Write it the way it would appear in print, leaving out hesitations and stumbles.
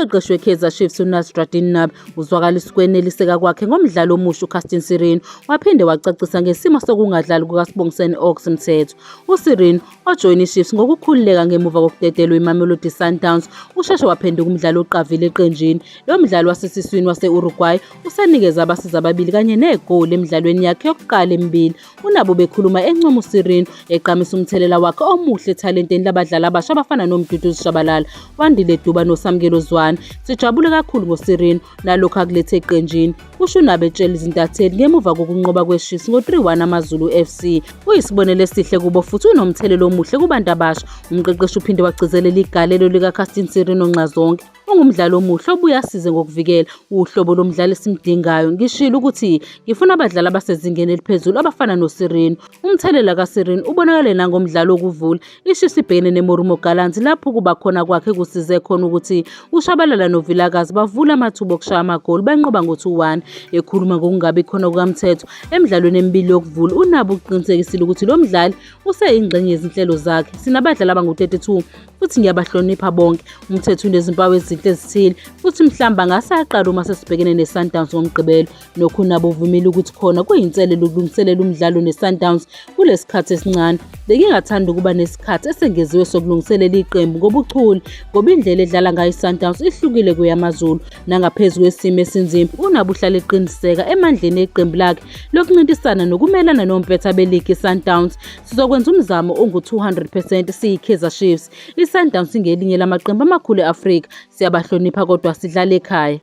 Umqeqeshi weKaizer Chiefs uNasreddine Nabi uzwakalisa ukweneliseka kwakhe ngomdlalo omusha uCastin Sirino waphinde wacacisa ngesimo sokungadlali kukaSibongiseni Ox Mthethwa. USirino ojoyine iChiefs ngokukhululeka ngemuva kokudedelwa iMamelodi Sundowns usheshe waphenduka umdlali oqavile eqenjini. Lo mdlali wasesiswini wase-Uruguay usenikeze abasizi ababili kanye negoli emidlalweni yakhe yokuqala emibili. UNabi ubekhuluma encoma uSirino egqamisa umthelela wakhe omuhle ethalenteni labadlali abasha abafana noMduduzi Shabalala, Wandile Duba noSamkelo Zwane. Sijabule kakhulu ngoSirino nalokhu akulethe eqenjini, kusho uNabi etshela izintatheli ngemuva kokunqoba kweChiefs ngo-3-1 AmaZulu FC. Uyisibonelo esihle kubo futhi unomthelela omuhle kubantu abasha. Umqeqeshi uphinde wagcizelela igalelo likaCastin Sirino nxazonke. Ungumdlali omuhle obuye asize ngokuvikela uhlobo lomdlali esimdingayo. Ngishilo ukuthi ngifuna abadlali abasezingeni eliphezulu abafana noSirino. Umthelela kaSirino ubonakale nangomdlalo wokuvula iShiefs ibhekene neMorumo Gallants lapho kuba khona kwakhe kusize khona ukuthi uShabalala noVilakazi bavule amathuba okushaya amagoli banqoba ngo-2-1. Ekhuluma ngokungabi khona kukaMthethwa emidlalweni emibili yokuvula uNabi ukuqinisekisile ukuthi lo mdlali useyingxenye yezinhlelo zakhe. Sinabadlali abangu-32 futhi ngiyabahlonipha bonke. UMthethwa unezimpawu ezinhle ezithile futhi mhlawumbe angase aqale uma sesibhekene neSundowns ngoMgqibelo. Nokho uNabi uvumile ukuthi khona kuyinselelo ukulungiselela umdlalo neSundowns kulesikhathi esincane. Bengingathanda ukuba nesikhathi esengeziwe sokulungiselela iqembu ngobuchule ngoba indlela edlala ngayo iSundowns ihlukile kweyaMaZulu. Nangaphezu kwesimo esinzima, uNabi uhlale eqiniseka emandleni eqembu lakhe lokuncintisana nokumelana nompetha beligi iSundowns. Sizokwenza umzamo ongu-200 percent siyiKaizer Chiefs. ISundowns ingelinye lamaqembu amakhulu e-Afrika. Siyabahlonipha kodwa sidlala ekhaya.